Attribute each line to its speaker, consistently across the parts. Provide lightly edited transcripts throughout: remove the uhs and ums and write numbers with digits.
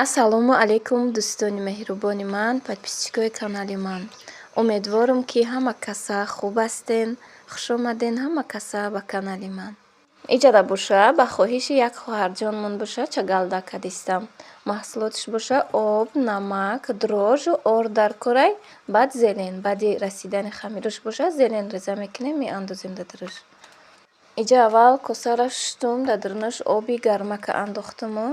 Speaker 1: Ассалому алайкум, дӯстони меҳрубони ман, подписчикои канали ман. Умедворам, ки ҳама каса хуб ҳастен. Хушомаден ҳама каса ба канали ман. Иҷада боша, ба хоҳиши як хоҳарҷонмон боша, чагалдак кадистам. Маҳсулоташ боша: об, намак, дрожжу орд дар корай, баъд зелень. Баъди расидани хамируш боша, зелень реза мекунем, меандозем дар даруш. Иҷа аввал косаро шуштум, дар дарунаш оби гармака андохтуму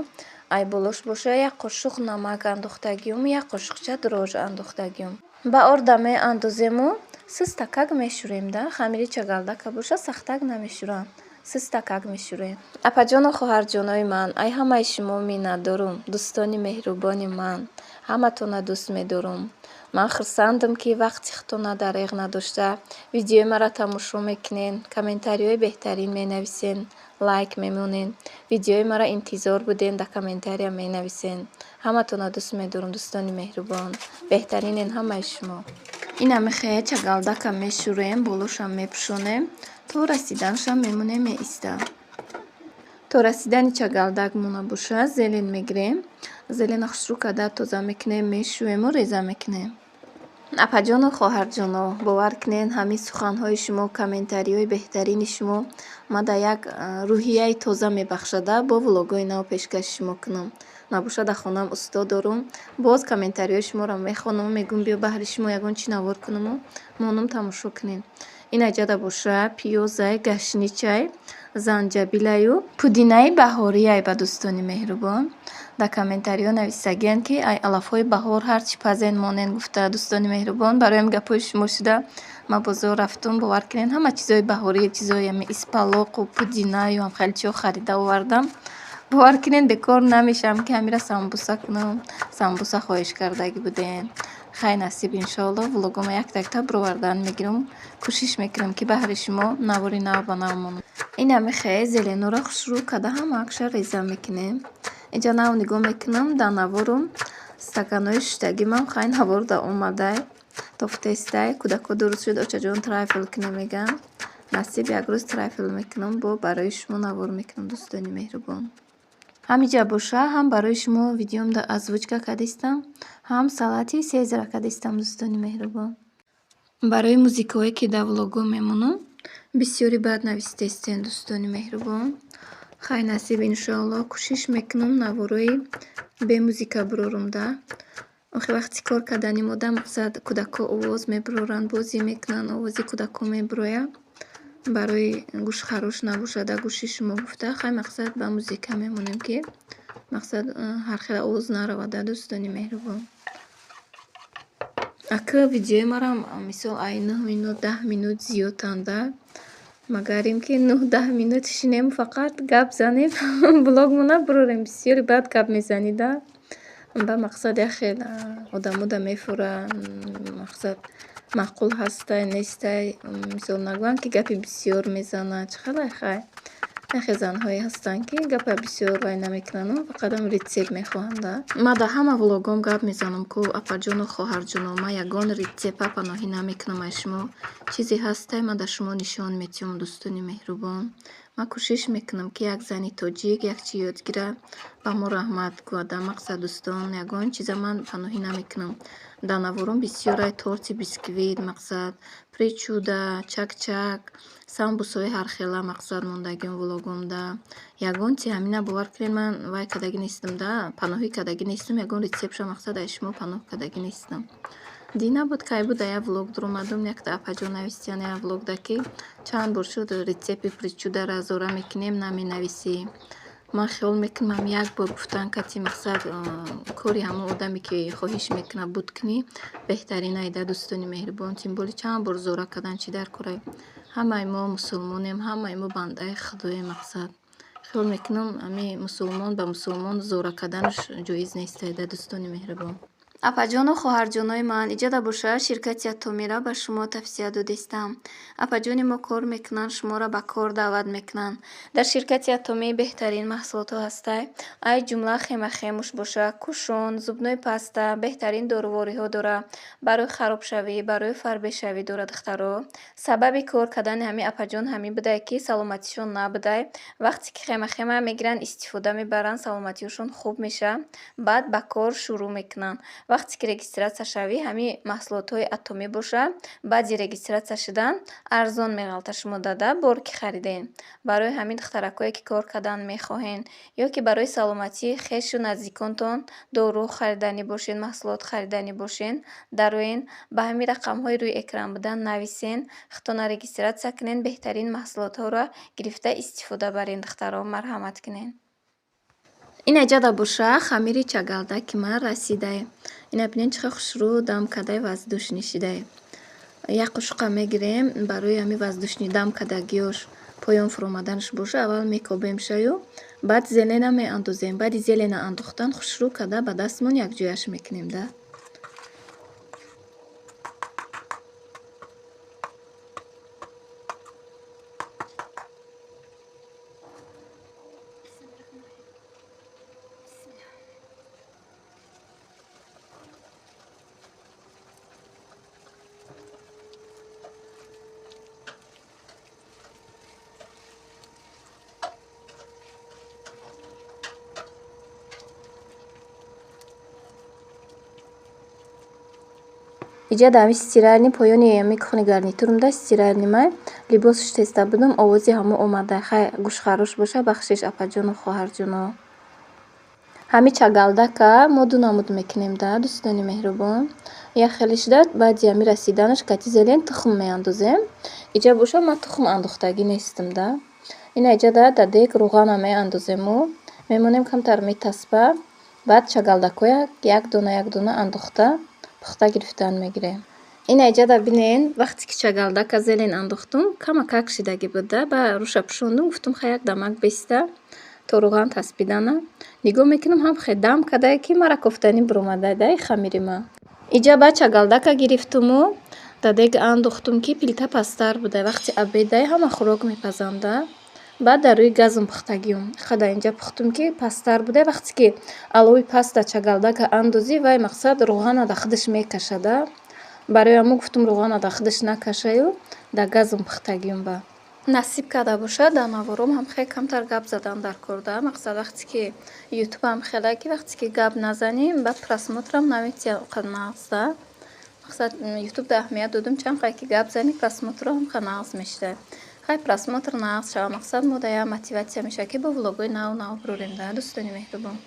Speaker 1: ай болош боша як қошуқ намак андохтагиюм, як қошуқча дрожж андохтагиюм. Ба орда меандозему систакак мешӯрем да. Хамири чагалдака боша, сахтак намешӯрам, систакак мешӯрем. Апаҷону хоҳарҷонои ман, ай ҳамаи шумо миннатдорум. Дӯстони меҳрубони ман, ҳаматона дӯст медорум. Ман хурсандам, ки вақти худтона дареғ надошта, видеои маро тамошо мекунен, комментариҳои беҳтарин менависен, лайк мемонен, видеои маро интизор буден, дар комментария менависен. Ҳаматона дӯст медорум, дӯстони меҳрубон, беҳтаринен ҳамаи шумо. Инамихе чагалдака мешӯрем, болошам мепӯшонем, то расиданашам мемонем, меистам. То расидани чагалдак мона боша, зелень мегирем. Зелена хушрӯ карда тоза мекунем, мешӯему реза мекунем. Апаҷону хоҳарҷоно, бовар кунед, ҳамин суханҳои шумо, комментариҳои беҳтарини шумо мада як рӯҳияи тоза мебахшада, бо влогҳои нав пешкаши шумо кунам. Набошад, дар хонаам устод дорум, боз комментариҳои шуморо мехонаму мегӯям: биё, баҳри шумо ягон чӣ навор кунаму монум, тамошо кунед. Ин аҷада боша пиёзай, гашничай, занҷабилаю пудинаи баҳорияй. Ба дӯстони меҳрубон, дар комментариҳо нависагиянд, ки ай алафҳои баҳор ҳарчи пазен монен гуфта. Дӯстони меҳрубон, барои ҳамин гапҳои шумо шуда, ман бозор рафтум, бовар кунед, ҳама чизҳои баҳорӣ, чизҳои ами испалоқу пудинаю ҳам хеле чиҳо харида овардам. Бовар кунед, бекор намешавам, ки ҳамира самбуса кунам. Самбуса хоҳиш кардагӣ будем. Хай, насиб, иншоалло, влогома якта якта бировардан мегирам, кӯшиш мекунам, ки баҳри шумо навори нав ба нав монам. Инами зеленоро хушрӯ карда, ҳамаакша реза мекунем. Инҷа нав нигоҳ мекунам дар наворум, стаканҳои шуштагимам. Хай, навор да омадай, тофтестай. Кӯдакҳо дуруст шуд, очаҷон, трайфл кунем мегӯянд. Насиб, як рӯз трайфл мекунам, бо барои шумо навор мекунам, дӯстони меҳрубон. Ҳамиҷа боша, ҳам барои шумо видеомда озвучка кардистам, ҳам салати сезара кардистам, дӯстони меҳрубон. Барои музикаҳое, ки дар влогҳо мемонам, бисёри бад навистестен, дӯстони меҳрубон. Хай, насиб, иншоалло, кӯшиш мекунам наворои бемузика бирорам да. Охи вақти кор кардани мода, мақсад, кӯдакҳо овоз мебароранд, бозӣ мекунанд, овози кӯдакҳо мебарояд. Барои гӯшхарош набошада гӯши шумо гуфта, хай, мақсад, ба музика мемонем, ки мақсад, ҳар хела овоз наравада, дӯстони меҳрубон. Ака, видеои марам, мисол, ай 9 минут, 10 минут зиёдтанд да. Магарим ки 9-10 минут шинем, фақат гап занем, блогмо набарорем, бисёри бад гап мезанӣ да. Ба мақсад, як хел одамо да мефура, мақсад, маъқул ҳастай, нестай. Мисол, нагӯянд, ки гапи бисёр мезанад, чӣ хелай. Хай, як хел занҳое ҳастанд, ки гапа бисёр вай намекунанд, фақатам рецепт мехоҳанд да. Ман дар ҳама влогҳом гап мезанам ку, апаҷону хоҳарҷоно, ман ягон рецепта паноҳӣ намекунам аз шумо. Чизе ҳастай, ман дар шумо нишон медиҳам, дӯстони меҳрубон. Ман кӯшиш мекунам, ки як зани тоҷик як чӣ ёд гирад, ба мо раҳмат гӯяд. Дар мақсад, дӯстон, ягон чиза ман паноҳӣ намекунам. Дар навором бисёрай торти бисквит, мақсад, причуда, чак-чак, самбусаҳои ҳархела, мақсад, мондагиам влогомда. Ягон чи ҳамина, бовар кунед, ман вай кардагӣ нестам да, паноҳӣ кардагӣ нестам, ягон рецептша, мақсад, аз шумо паноҳ кардагӣ нестам. Дина буд, кай буд, як влог дуромадум, якта апаҷон навистиян як влогда, ки чанд бор шуд, рецепти причударо зора мекунем, наменависӣ. Ман хиёл мекунам, як бор гуфтан кати, мақсад, кори ҳамон одаме, ки хоҳиш мекунад, буд кунӣ, беҳтарин айда, дӯстони меҳрубон. Тем более чанд бор зора кардан чӣ дар корай? Ҳамаи мо мусулмонем, ҳамаи мо бандаи худоем, мақсад. Хиёл мекунам, ҳамин мусулмон ба мусулмон зора карданаш ҷоиз нестайда, дӯстони меҳрубон. Апаҷону хоҳарҷонои ман, иҷода боша, ширкати Атомира ба шумо тавсия додистам. Апаҷони мо кор мекунанд, шуморо ба кор даъват мекунанд. Дар ширкати Атомӣ беҳтарин маҳсулотҳо ҳастай. Ай ҷумла хемахемуш боша, кушон, зубной паста, беҳтарин дорувориҳо дора. Барои харобшавӣ, барои фарбешавӣ дора, духтаро. Сабаби кор кардани ҳамин апаҷон ҳамин будай, ки саломатишон набудай. Вақте ки хемахема мегиранд, истифода мебаранд, саломатиҳошон хуб мешавад. Баъд ба кор шурӯъ мекунанд. Вақте ки регистрация шавӣ, ҳамин маҳсулотҳои Атомӣ боша, баъди регистрация шудан арзон меғалта шумо дада бор ки харидем. Барои ҳамин духтаракое ки кор кардан мехоҳен ё ки барои саломатии хешу наздиконтон дору хариданӣ бошен, маҳсулот хариданӣ бошен, дароен ба ҳамин рақамҳои рӯи экран будан нависен, худтона регистрация кунен, беҳтарин маҳсулотҳоро гирифта истифода барен, духтаро, марҳамат кунен. Ина ҷада боша, хамири чагалдаки ман расидай. Ина бинен, чӣ хел хушрӯ дам кардай, воздушный шидай. Як қошуқа мегирем, барои ҳамин воздушный дам кардагиёш поён фуромаданаш боша, аввал мекобем шаю, баъд зелена меандозем. Баъди зелена андохтан хушрӯ карда ба дастмон якҷояш мекунем да. Иҷа дар ҳамин стиральный поёни ҳамин кухни гарнитурумда стиральный май либос шутеста будум, овози ҳамо омада. Хай, гӯшхарош боша, бахшиш, апаҷону хоҳарҷоно. Ҳамин чагалдака мо ду намуд мекунем да, дӯстони меҳрубон. Як хеле шуда, баъди ҳамин расиданаш кати зелен тухм меандозем. Иҷа боша, ман тухм андохтагӣ нестам да. Ина иҷа да дег рӯғана меандозему, мемонем, камтар метаспа, баъд чагалдакҳоя як дона як дона андохта пухта гирифтан мегирем. Ина иҷада бинен, вақте ки чагалдака зелен андохтум, камакак шидагӣ буд да, ба рӯша пӯшондум, гуфтум, хай, як дамак беста то рӯған таспидана. Нигоҳ мекунам, ҳам хе дам кардае, ки мара кофтанӣ биромада да хамири ман. Иҷа баъд чагалдака гирифтуму да дег андохтум, ки плита пасттар буда. Вақти обедай ҳама хӯрок мепазам да. Баъд дар рӯи газм пухтагиюм. Ха, дар инҷа пухтум, ки пасттар буда. Вақте ки алови паста чагалдака андозӣ, вай мақсад рӯғана да худаш мекашада. Барои ҳамон гуфтум, рӯғана да худаш накашаю, дар газм пухтагиюм ба. Насиб карда бошад, дар навором ҳам хеле камтар гап задан дар кор да. Мақсад, вақте ки ютубам хеле ки вақте ки гап назанӣ, ба просмотрам наметиҳад оқад нағз да. Мақсад, ютуб да аҳамият додум, чанд қадр ки гап занӣ, просмотрро ҳам ха нағз мешавад. Хай, просмотр нағз шавад, мақсад, мо да як мотивация мешавад, ки бо влогҳои нав нав бирорем да, дӯстони меҳрубон.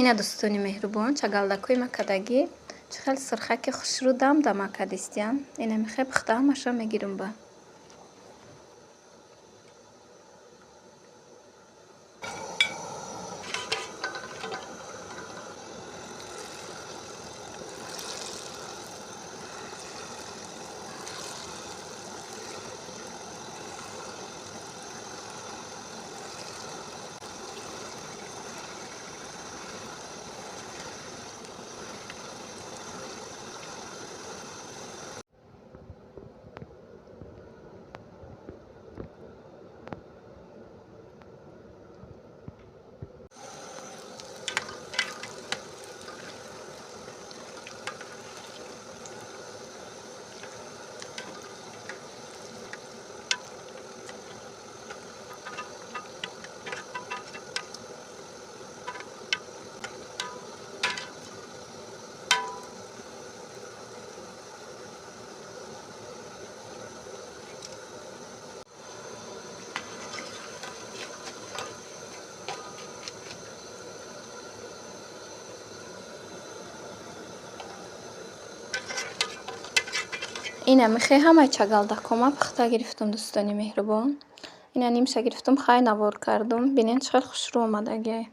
Speaker 1: Ина, дӯстони меҳрубон, чагалдакҳои макадагӣ чӣ хел сирхаки хушрӯ дам дама кардистиян. Ина мехе пухта ҳамаша мегирум ба. Ина михе ҳамаи чагалдакҳома пухта гирифтум, дӯстони меҳрубон. Ина нимша гирифтум, хай, навор кардум. Бинед, чӣ хел хушрӯ омадагиай.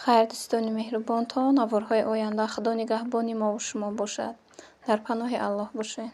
Speaker 1: Хайр, дӯстони меҳрубон, то наворҳои оянда Худо нигаҳбони мову шумо бошад. Дар паноҳи Аллоҳ бошед.